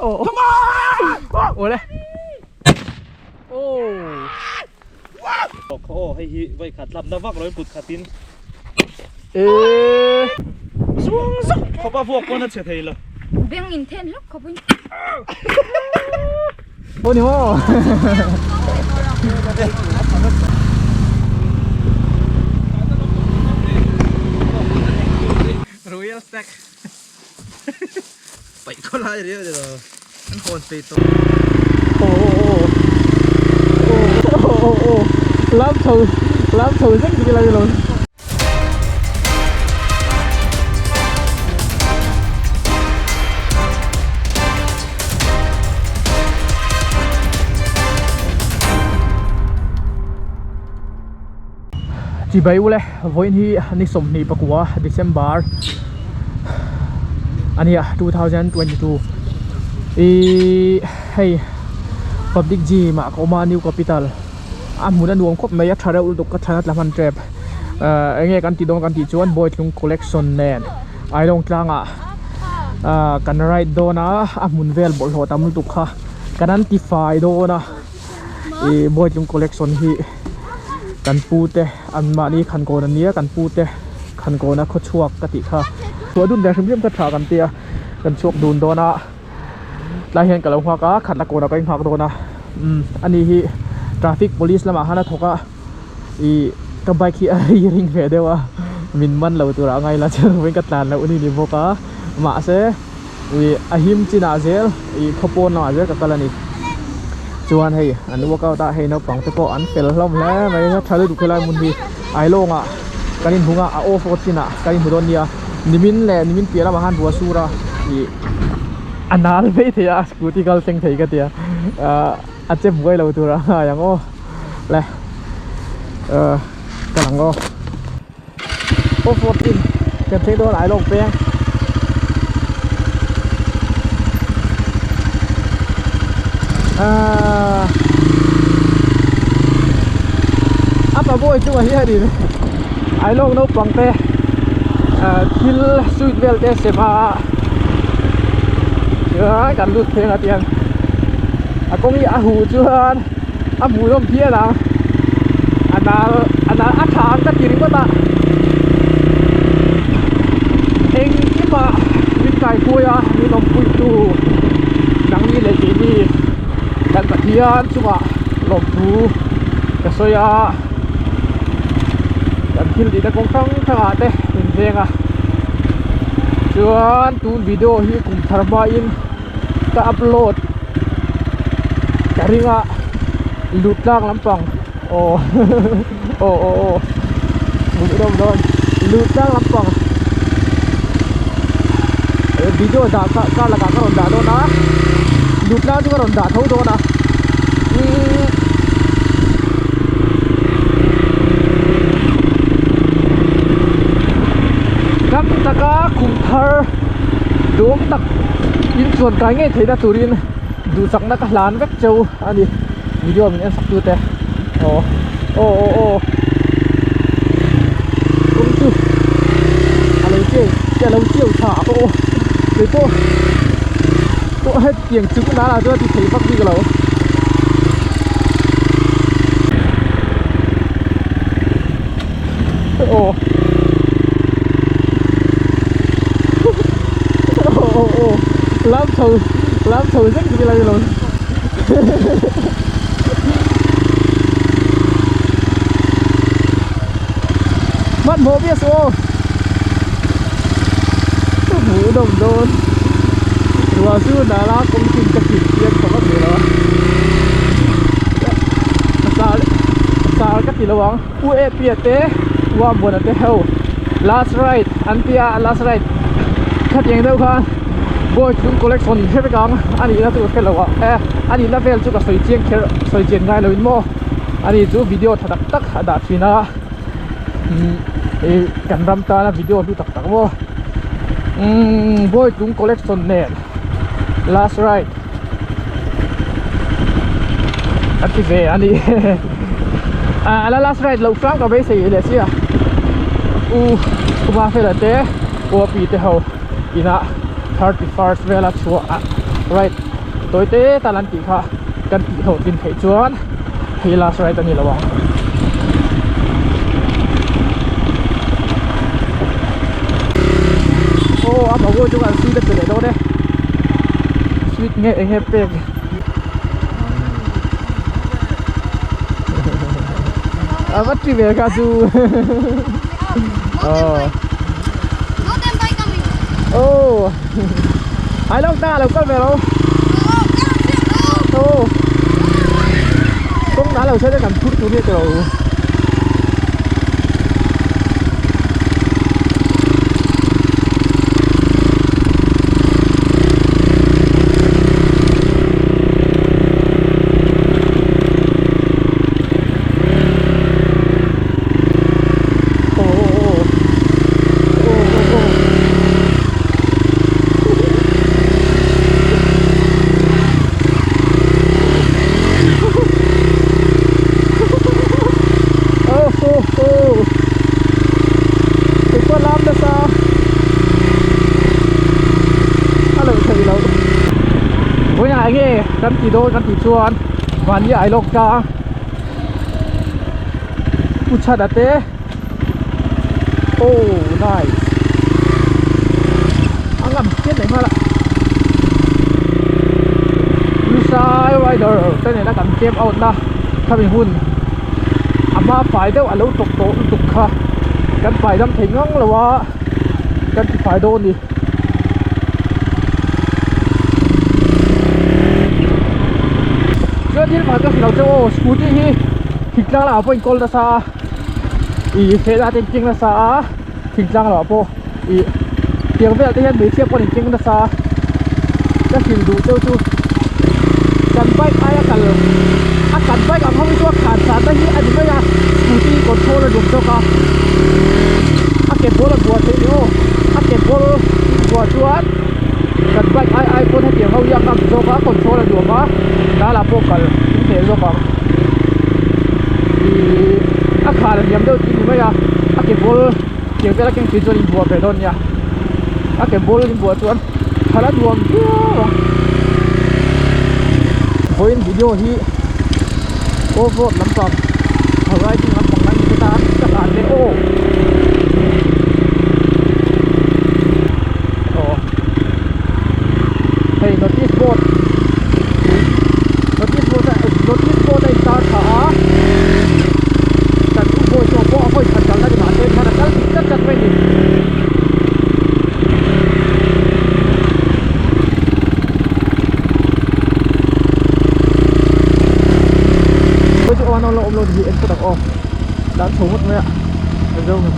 Oh. Come on! Ole. Oh. Aw hei hi vawi khat tlap na vak lo in kut khat in. E. Zuang zak khawp a vuak pawn a chhe thei lo. Beng in then hlawk khawp in. Aw ni maw. Royal Stag. Paih khaw lai riau ni lo. An hawn peih tawh. Aw aw aw aw aw lam chho lam chho zek zek ila ni lo. Chibai ule vawiin hi ni 29 December ania 2022 ihh hei public gym ah ka awm a new capital a hmun a nuam khawp mai a tha reuh lutuk ka thlan a tla hman tep ahh enge kan tih dawn kan tih chuan Bawitlung collection nen Ailawng tlangah ahh kan ride dawn a a hmun vel bawlhhlawh tam lutuk kha kan an tifai dawn a ih Bawitlung collection hi kan pu te an mahni khan kawn an nia kan pu te khan kawn a khaw chhuak ka tih kha chhuah dun ve hrim hrim ka tha kan tia kan chhuak dun dawn a tlai hian ka lo nghak a khat la kawn ah ka inghak dawn a umm ani hi traffic police lamah khan a thawk a ih ka bike hi a ri ring ve deuh a min man lo turah a ngaila chuan vawiin ka tlan loh ni ni bawk a mahse ih a him chinah zel ih khaw pawn lamah zel ka kal a ni chuan hei an workout a hei naupang te pawh an fel hlawm hle mai a tha lutuk helai hmun hi ailawng ah kan inhung a a off road chinah kan inhmu dawn nia nimin leh nimin piah lamah khan ruah sur a ih a nal mai thei a scooty kal thleng thei ka tia ahh a che buai lo tur a ngai ang aw le ahh ka lang aw off road chin kan thleng dawn ailawng peng. Ahh a pa bawi chungah hianin ailawng naupang te ahh thil sweet vel te sem a chuan kan lut pheng a tiang a kawng hi a huh chuan a hmuhnawm phian ang a nal a nal a tha ang ka ti ringawt a engkima min kaihpui a min awmpui tu nangni leh keini kan Pathian chungah lawmthu ka sawi a kan thil tihna kawng hrang hrang ah te min veng a chuan tun video hi kum thar hmain ka upload ka ring a lut tlang lampang aw aw aw aw hmuh deuh dawn lut tlang lampang video dah kha kar lakah ka rawn dah dawn a lut tlang chu ka rawn dah tho dawn a umm ram taka kum thar duhawm tak in chuan kai ngei theihna turin duhsakna ka hlan vek cheu a ni video min en sak tu te aw aw aw aw kawng chu a lo chiau a lo chiau tha a aw kei pawh pawh hetiang chung nana chuan a ti thei vak bik lo. Aw aw aw lam chho lam chho zek zek ila ni lo hmanhmawh viau suh aw hmuh nawm dawn ruah chu nala kawng chin ka hrilh chiang tawh vak lo a sar a sar ka ti lo ang. U e pia te ua buana te ho last ride an tia last ride khatiang deuh khan boy chung collection hre vek ang a nihna chu ka hre lo a e a nihna vel chu ka sawi chiang kher sawi chian ngai lo in maw ani chu video tha tak tak a dah thin a umm ih kan ram tana video hlu tak tak maw umm boy chung collection nen last ride a ti ve a ni ah ala last ride loh hrang ka beisei leh sia u kuma fela te uapi te ho inah 31st vela chhuah ah ride. Tawi te tal an tih kha kan tih hlawhtlin theih chuan hei last ride a ni lo ang. Aw a mawi chu kan sweet a pe leh dawn e sweet nge eng nge pek a va ti ve kha chu aw oh ai lo ta lo kal ve lo oh kawng dah lo se te kan phur tur hi tilo Kan ti dawn kan tih chuan mahni ai lawk ta a Pu Chhana te oh nice a ngam chian leh nghal a Lusai rider te nena kan camp out na khami hun a hma fai deuh a lo tawk tawh lutuk kha kan fai dam thei ngang lo a kan ti fai dawn a ni. Chuan thil pakhat ka hrilh lo cheu aw scooty hi thingtlang lamah pawh inkawl nasa a ih fehna te in keng nasa a thingtlang lamah pawh ih tiang velah te hian hmeichhia pawh an inkeng nasa a ka hrilh duh cheu chu kan bike aia kal a kan bike ang ho hi chu a khan san na hi a ni mai a scooty control a nuam zawk a a ke ball a buah theih ni aw a ke ball buah chuan kan bike ai ai pawn hetiang ho hi a ngam zawk a control a nuam a dalah pawh kal in hneh zawk ang ihh a khar a hniam deuh tih a ni mai a a ke ball tiang vel a keng thin chuan in buah ve dawn nia a ke ball in buah chuan khalh a nuam viau ang vawiin video hi off road lampang riding lampang lai ni te tan ka hlan leh aw aw hei notice board notice board a notice board a in tar tha a kan u boy pawh pawh a hawi khat kalna ni mahse khan a kal dik chat chat mai a ni. Chu aw lo awm lo hi en tak aw dan chho ngawt mai a a zo ngam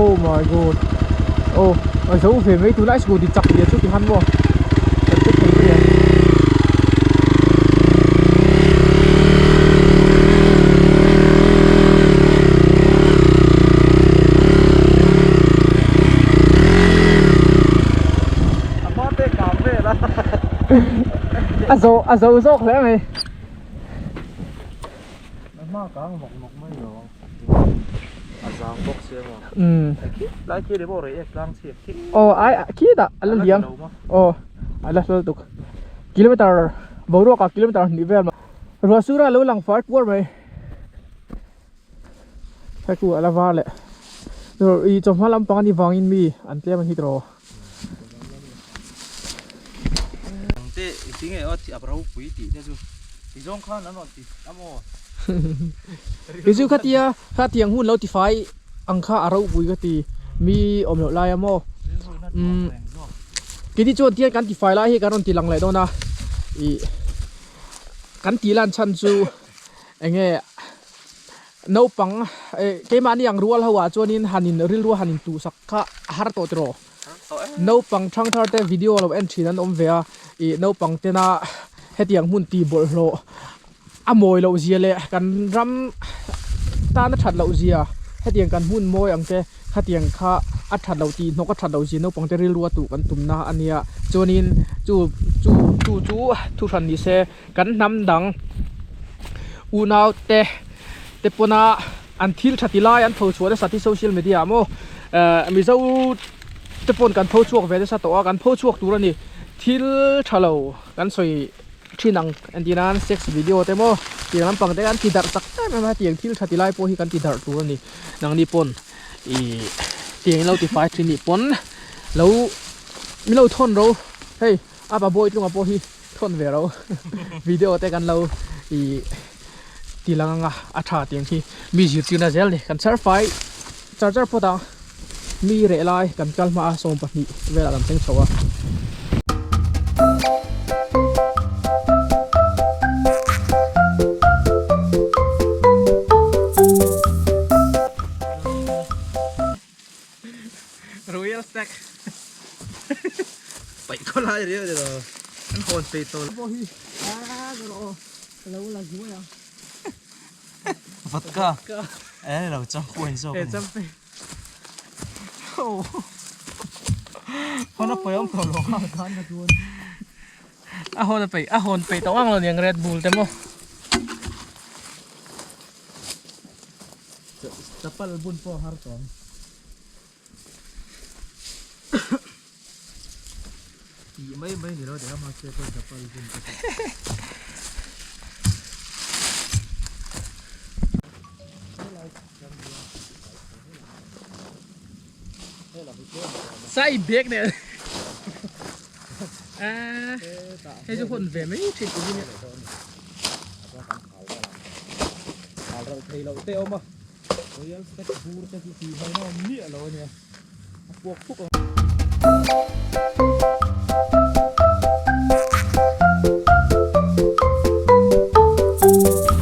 oh my god oh a zo ve mai tunlai scooty chak zia chu ti han maw kan che thei mai ang. A zo a zo zawk hle mai. Aw ai khitah a la liam aw a la hlawlh tuk kilometer boruak ah kilometer hnih vel ruah sur a lo lang far kuar mai hei a la var leh ih chawhma lampang a nih vangin mi an tlem a ni tawh. Kei chu khatia khatiang hun lo tifai ang kha a ropui ka ti mi awm loh lai a maw umm keini chuan tiang kan tifai lai hi kan rawn ti lang leh dawn a ih kan tih lan chhan chu eng nge naupang eh keimahni ang rual ho ah chuanin han in rilru han in tuhsak kha a har tawh tiraw naupang thangthar te video lo en thin an awm ve a ih naupang tena hetiang hmun tih bawlhhlawh a mawi loh zia leh kan ram tana that loh zia hetiang kan hmun mawi ang te khatiang kha a that loh tih hnawk a that loh zia naupang te rilru a tuh kan tumna a nia chuanin chu chu chu chu thu hran ni se kan hnam dang unau te te pawna an thil tha ti lai an tho chhuah nasa hi social media ah maw eh mizo te pawn kan tho chhuak ve nasa tawh a kan tho chhuak tur a ni. Thil tha lo kan sawi thin ang entir nan sex video te maw tiang lampang te kan ti darh chak em em a tiang thil tha ti lai pawh hi kan ti darh tur a ni nangni pawn ih tiang in lo ti fai thin nih pawn lo min lo thawn ro hei a pa bawi tlunga pawh hi thawn ve ro video te kan lo ih ti lang anga a tha tiang hi mi zirtirna zel a ni kan chhar fai char char phawt ang mi reh lai kan kal hma a 12 velah kan thleng chho a. Royal Stag Paih khaw lai riau ni lo an hawn peih tawh pawh hi a zawrh aw ka lo la zuai ang. Vodka eh ni lo champion zawk a ni. Champion Hawn a paih awm tawh lo ang khan ka chuan. A hawn a paih a hawn peih tawh ang lo niang Red Bull te maw. Chapal bun pawh a har tawh ang. Tih mai mai ni lo teh a mahse chuan chapal bun te pawh. Sai bag nen a hei chu hawn ve mai thin tur hi nia. Hal thei loh te awm a. Royal Stag bur te chu tih hmaina awm miah lo a nia. A puak phuk ang.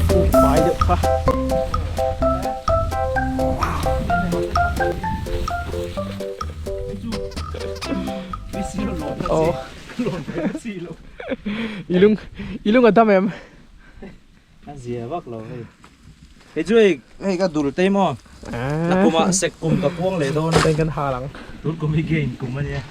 Puk fai deuh kha. Aw. I lung i lung a dam em? A zia vak lo hei. Hei chu hei hei ka dul te maw. La kuma sek kum ka puang leh dawn a. Ten kan hal ang. Tun kum hi gain kum a nia.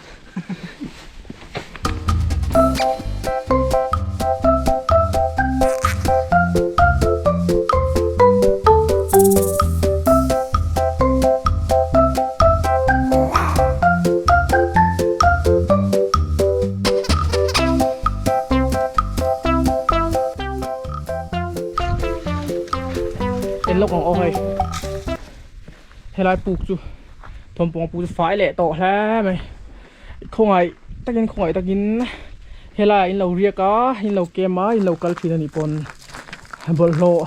En lawk ang aw hei helai puk chu thawmpawng puk chu fai leh tawh hle mai khawngaih takin khawngaih takin helaiah in lo riak a in lo kem a in lo kal thin anih pawn bawlhhlawh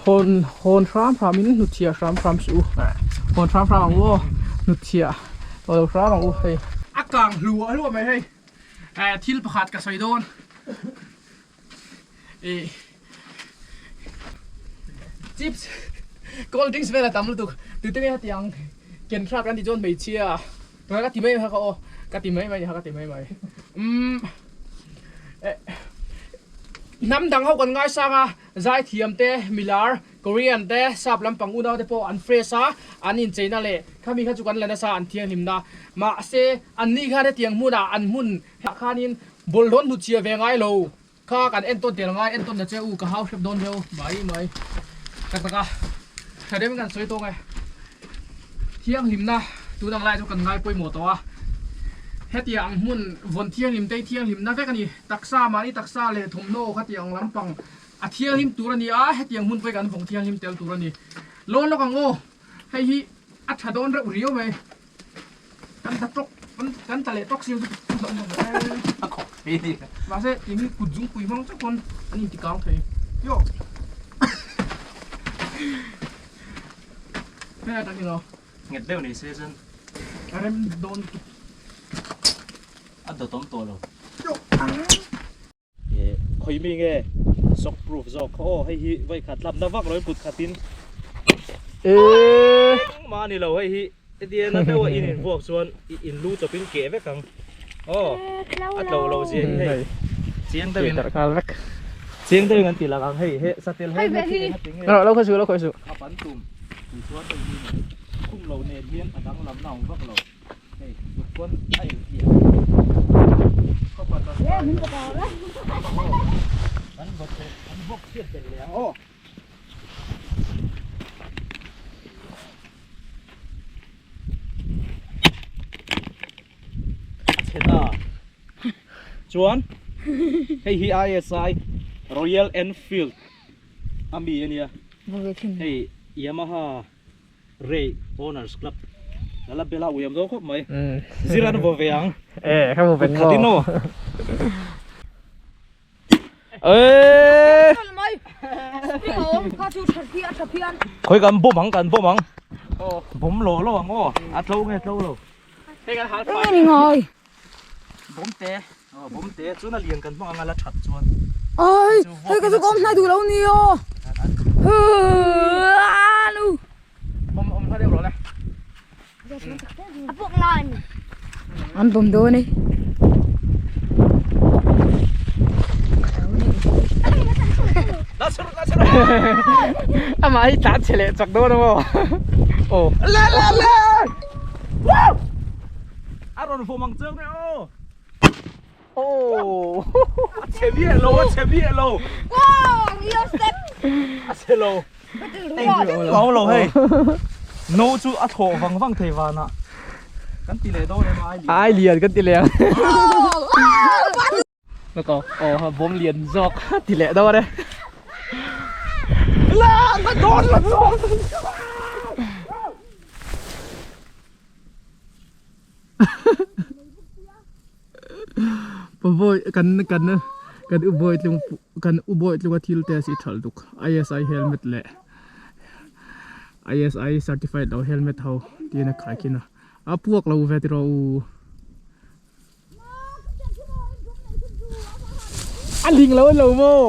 hawn hawn hram hram in hnutchhiah hram hram suh u hawn hram hram ang u aw hnutchhiah tawh lo hram ang u hei a kang hluah hluah mai hei. Eh thil pakhat ka sawi dawn eh chips cold drinks vel a tam lutuk tute nge hetiang ken thlak an tih chuan hmeichhia ka ti mai mai kha aw ka ti mai mai ka ti mai mai umm eh hnam dang ho kan ngaisang a zaithiam te milar Korean te, sap lampang unau te pawh an fresh a, an incheina leh khami kha chu kan la nasa an thianghlim na. Mahse, anni khan hetiang hmunah an hmun ah khanin bawlhhlawh hnutchhiah ve ngai lo kha kan entawn tel ngai, entawn ta che u, ka hau hrep dawn viau mai mai. Tak tak a, tha deuhin kan sawi tawng e. Thianghlimna tun ang lai chu kan ngai pawimawh tawh a, hetiang hmun vawn thianghlim te hi thianghlimna vek a ni. Taksa, mahni taksa leh thawmhnaw khatiang lampang A thianghlim tur a ni a, hetiang hmun pawh hi kan vawng thianghlim tel tur a ni. Lawn lawk ang aw, hei hi a tha dawn reuh riau mai. Kan ta tawk, kan ta leh tawk siam chu A khawk thei a ni. Mahse, tiang hi kut zungpui hmang chauh pawn an inti kang thei. Yo! Hei atangin aw. Nghet deuh ni se chuan. A rem dawn lutuk. A dawt awm tawh lo. Yo! Khawi mi nge shock proof zawk kha aw hei hi vawi khat tlap na vak lo in kut khat in engmah a ni lo hei hi hetia na deuh a in in vuak chuan i in lu chawp in keh vek ang aw a tlo lo zia hi hei chiang deuh in chiang deuh in an ti lang ang hei he satel he he khi engati nge lo khawi suh lo khawi suh a ban tum tih chuan hei hi khum lo nen hian a danglam na awm vak lo. Hei kut pawn a inhliah khawp a tangkai an bawk an bawk chhiat belh leh ang aw. A chhe ta. Chuan hei hi ISI Royal Enfield a mi a nia. Hei Yamaha Ray Owners Club la bela uiam dawn khawp mai. Zir an vaw ve ang. E ka vaw ve maw. Khat in aw. Eee. Khawi kan bawm ang kan bawm ang. Bawm lo lo ang aw. A tlo nge tlo lo. Hei kan hal fai. Ni ngai. Bawm te. Aw bawm te chuan a lian kan hmang ang a la that chuan. Ai hei ka chu ka awm hnai duh lo ni aw. Anu. Awm awm hla deuh rawh le. A pawk nan. An bawm dawn e. Amah hi tlan chhe leh chak dawn amaw. Aw. Le le le. A rawn vawm ang chang reh aw. Aw. A chhe miah lo, a chhe miah lo. Wow, real step. A chhe lo. Englo lo hei. No chu a thlawh vang vang thei vanah. Kan ti leh dawn em ai lian. Ai lian kan ti leh ang. Lawk aw, aw bawm lian zawk ti leh dawn e. La ka dawn la dawn. Pavawi kan kan kan u bawi tlung kan u bawi tlunga thil te si thalh duk I_S_I helmet leh I_S_I certified lo helmet ho tiin a khai khin a a puak lo ve tiraw u. A ling lo lo maw?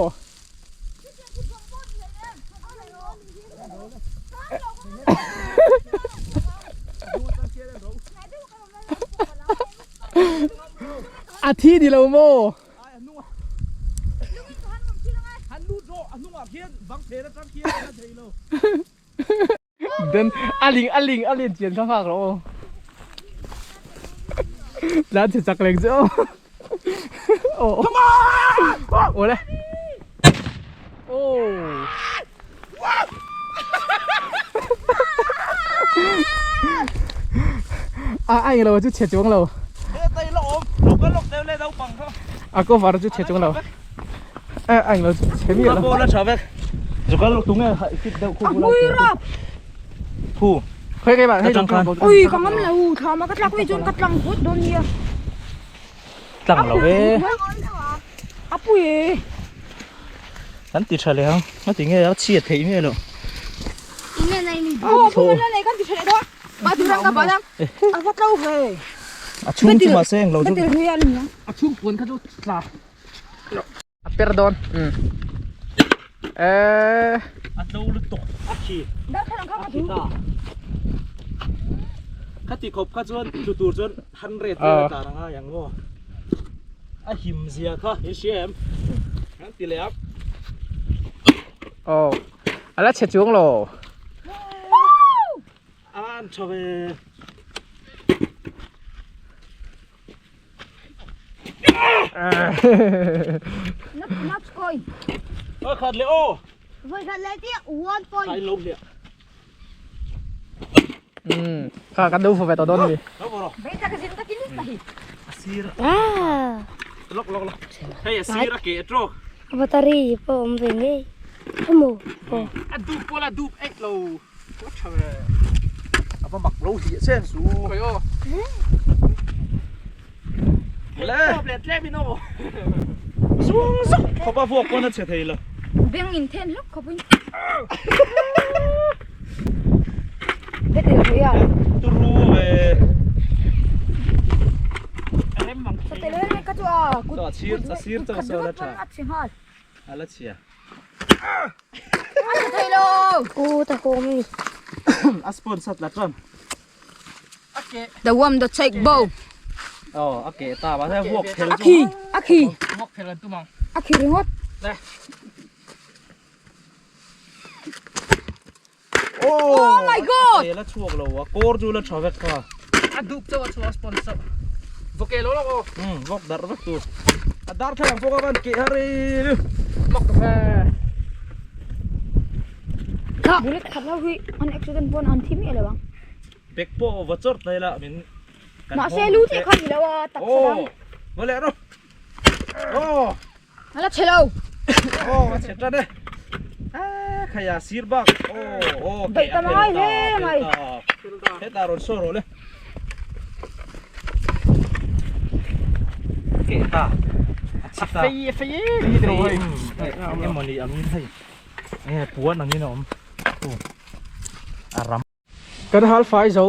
A thi ni lo maw? Den a ling a ling a lin chian kha nghak rawh aw. Tlan chhe chak leng chu aw. Aw. Come on! Aw le. Aw. A a englo chu chhe chuang lo. A cover chu chhe chuang lo. A a englo chu chhe miah lo. Ball a tha vek. Zukal tunge fit deuh khu A hmui rap. Khu. Khawi keimah hei Atang khan. Ui ka ngam lo thlam a ka tlak mai chuan ka tlang vut dawn nia. Tlang lo ve. A pui e. Kan ti tha leh ang. A ti nge a chhiat theih nge lo. Aw pum an la nei kan ti tha leh dawn. Ba tu rang ka ba dang. A va tlo ve. A chhung chu mahse englo chu. Betel hui a ni ang. A chhung puan kha chu tla. A per dawn. Eh. A tlo lutuk a khi. Darthlalang kha ka tu. Khati khawp kha chuan tlu tur chuan 100 vel a tlan a ngai ang maw. A him zia kha i hria em? Kan ti leh a. Aw. A la chhe chuang lo. An tha ve. Not koi. Voi khat leh aw. Voi khat leh tia 1 point. Kai lo hliah. Kha kan lo ve tawh dawn a ni. Lo vawh rawh. Bei tak zin takin ta hi. A sir. Ah. Lok lok lok. Hei a sir a ke a trawk. A battery pawh awm ve ngei. Emaw aw. A dup pawh la dup eih lo. Ka tha ve. A va mak lo hliah chen su. Khawi aw. Le. Tawp leh tlem in aw. Zung zuk khawp a vuak pawn a chhe thei lo. Beng in then hlawk khawp in. Betel hui a. Turu ve. Betel hui ka chu a. Kut a chhir a sir chauh sawn a tha. A chhe nghal. A la chhia. A chhe thei lo. U ta ho mi. A sponsor la tran. The one that take bow. Oh, a ke ta ba se vuak phel A khi, a khi. Vuak phel an tum ang. A khi ringawt. Le. Oh, Oh my god. La chhuak lo a kawr chu la tha vek kha. A dup chauh a chhuak sponsor. Vawk ke lo lo aw. Vawk darh vek tur. A dar thlang pawh kha van keh har i. Mak ta ve. Bullet khat lo hi an accident pawn an thi miah lo ang. Bag pawh va chawrh ta ila min kan Mahse lu te kha ni lo a taksa dang. Oh, va leh rawh. chhe lo. Aw a chhe tan e. A khaia sir bak aw aw Daih ta mai hle mai. Hetah rawn saw rawh le. Keh ta. A chhi ta. A fei a fei em hi tiraw hei. Eng emaw ni angin hei. Enge puan angin a awm. A ram. Kan hal fai zo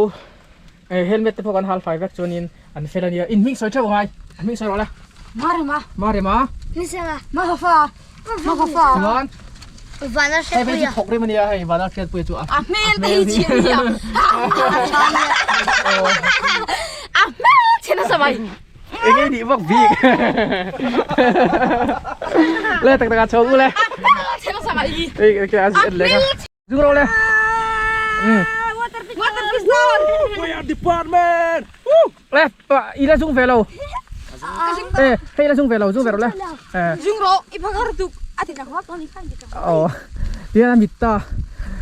eh helmet te pawh kan hal fai vek chuanin an fel ania in hming sawi theuh angai an hming sawi rawh le Marema Marema Nisanga Mahafa Mahafa chuan Vana hei phei chu hriatpuia thawk rem ania hei Vana hriatpuia chu a A hmel te hi chhiat ania A hmel chhe nasa mai Enge nih vak bik le tak tak a chho u le A hmel chhe nasa mai Ei ke a zet leng a Zung rawh le. Mm. Water water pistol. Fire department. Le, i la zung ve lo. Eh, hei la zung ve lo, zung ve rawh le. Eh. Zung rawh, i phakar tuk. A ti tak vak ni khan ti tak. Oh. Tian a mit ta.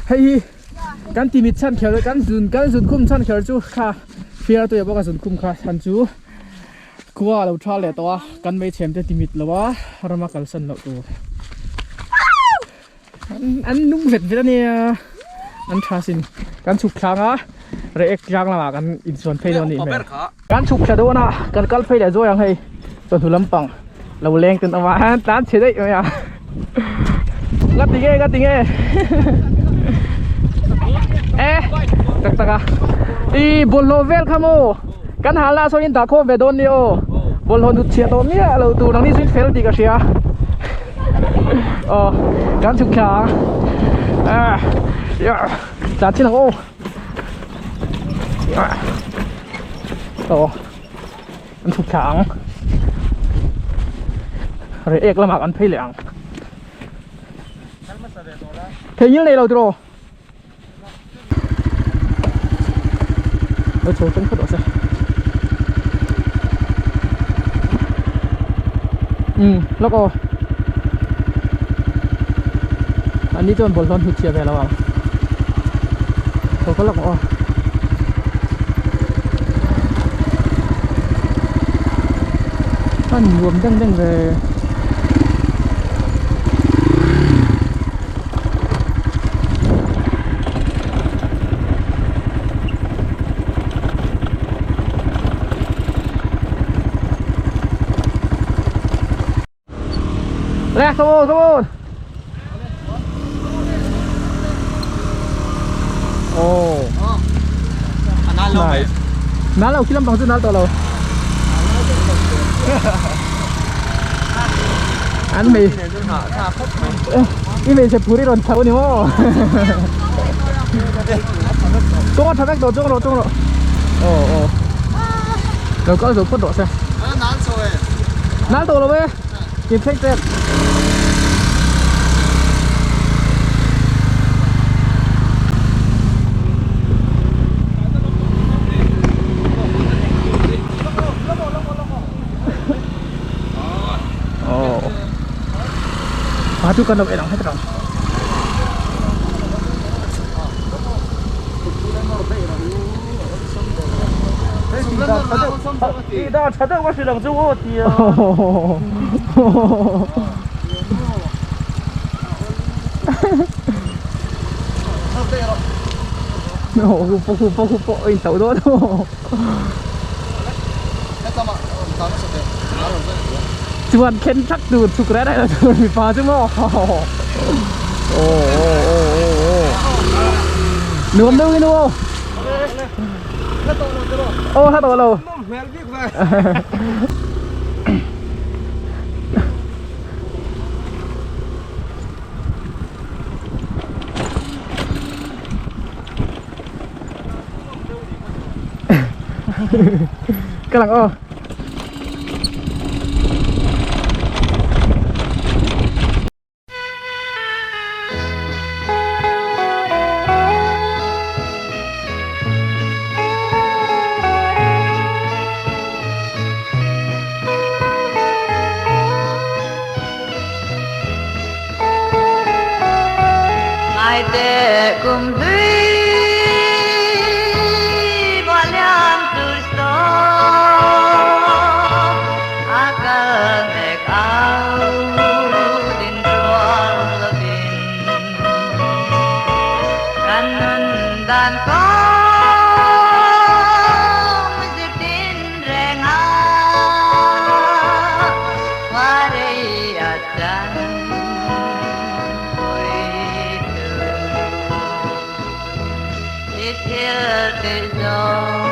Hei hi kan ti mit chan kher kan zun kan zun khum chan kher chu kha fiar tu ya bawk a zun khum kha chan chu khua lo tha leh tawh a kan mei chhem te ti mit lo a rama kalsan loh tur. An nung vet vet ania an tha sin kan chhuk thlang a reh tlang lamah kan insuan phei dawn anih hmel kan chhuk thla dawn a kan kal phei leh zuai ang hei chawhnu lampang lo leng ten awm a an tlan chhe daih mai a nga ti nge nga ti nge e tak tak a i bawlhhlawh vel kha maw kan hal na sawn in dah khawm ve dawn nia aw bawlhhlawh nut chhiah tawh miah lo tur nangni chu in fel tih ka hria. Aw kan chhuk thla a tlan chin ang aw aw an chhuk thla ang reh ek lamah kan phei leh ang thei ngil nei lo tiraw Ôi trời trông phất xe. Ừ, lắc ô. Anh đi cho bol lon hụt chia về là bảo. Thôi có lắc ô. Anh nuông đeng đeng về. Le, come on, come on. Oh. Nice. Nal lo, khi lampang chu nal tawh lo. An mei. I hmeichhe phur i rawn chho a ni maw? Kawng a tha vek tawh chuang rawh chuang rawh. Aw aw. Lo kal zo phawt rawh se. Nal tawh lo e. In thleng tep. Oh. À chú cần đồng đồng hết rồi. Chuan khen thak tur chhuk reh reh lo tur mipa chu maw aw aw aw aw nuam deuh in aw aw hla tawh lo Ka lang aw. Tự do.